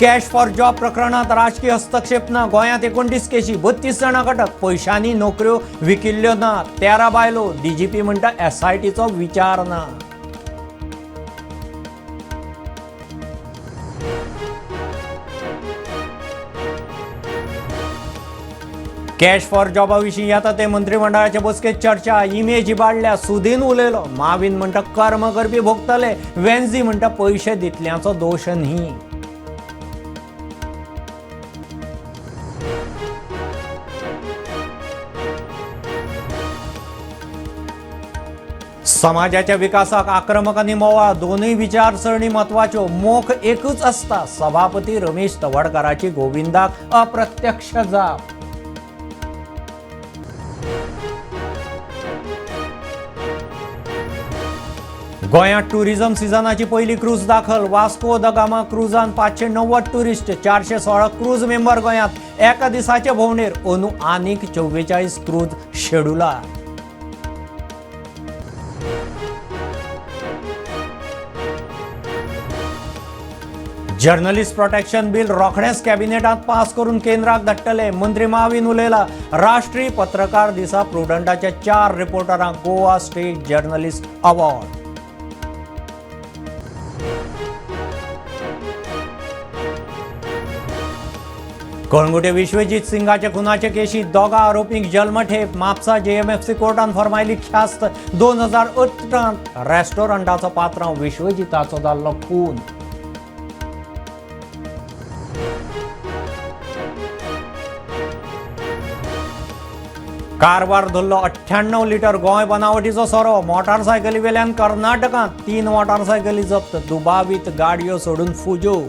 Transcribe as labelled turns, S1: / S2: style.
S1: Cash for job प्रकरणात राजकीय हस्तक्षेप ना. गोंयांत 29 केशी, 32 जाणांक अटक. पयशांनी नोकऱ्यो विकिल्ल्यो ना. 13 बायलो. डीजीपी म्हणटा एसआयटीचो विचार ना. कॅश फॉर जॉबा विशीं येता ते मंत्रिमंडळाचे बसकेत चर्चा. इमेज इबाडल्या, सुदीन उलयलो. माविन म्हणटा कर्म करपी भोगतले. वेन्झी म्हणटा पयशे दितल्यांचो दोश न्ही. समाजाच्या विकासाक आक्रमक आनी मोवाळ दोनूय विचारसरणी म्हत्वाच्यो, मोख एकूच आसता. सभापती रमेश तवडकाराची गोविंदाक अप्रत्यक्ष जाप. गोंयांत टुरिझम सिजनाची पयली क्रूज दाखल. Vasco the Gama क्रुजान 590 tourist, 416 cruise member गोंयांत एका दिसाचे भोंवडेर. अंदू आनीक 44 क्रूज शेड्युलार. जर्नलिस्ट प्रोटेक्शन बिल रोखडेंच कॅबिनेटात पास करून केंद्राक धाडटले, मंत्री माविन उलयला. राष्ट्रीय पत्रकार दिसा प्रुडंटाच्या 4 रिपोर्टरांक Goa state journalist award. Calangute Vishwajeet सिंगाच्या खुनाचे केशीत दोगा आरोपींक जल्मठेप. म्हापसा जेएमएफसी कोर्टान फर्मायली ख्यास्त. 2018त रेस्टॉरंटाचो पात्रांव विश्वजिताचो जाल्लो खून. कारवार धरलो 98 लिटर गोंय बनावटीचो सोरो. मोटारसायकली वेल्यान कर्नाटकांत 3 मोटारसायकली जप्त. दुबावीत गाडयो सोडून फुज्यो.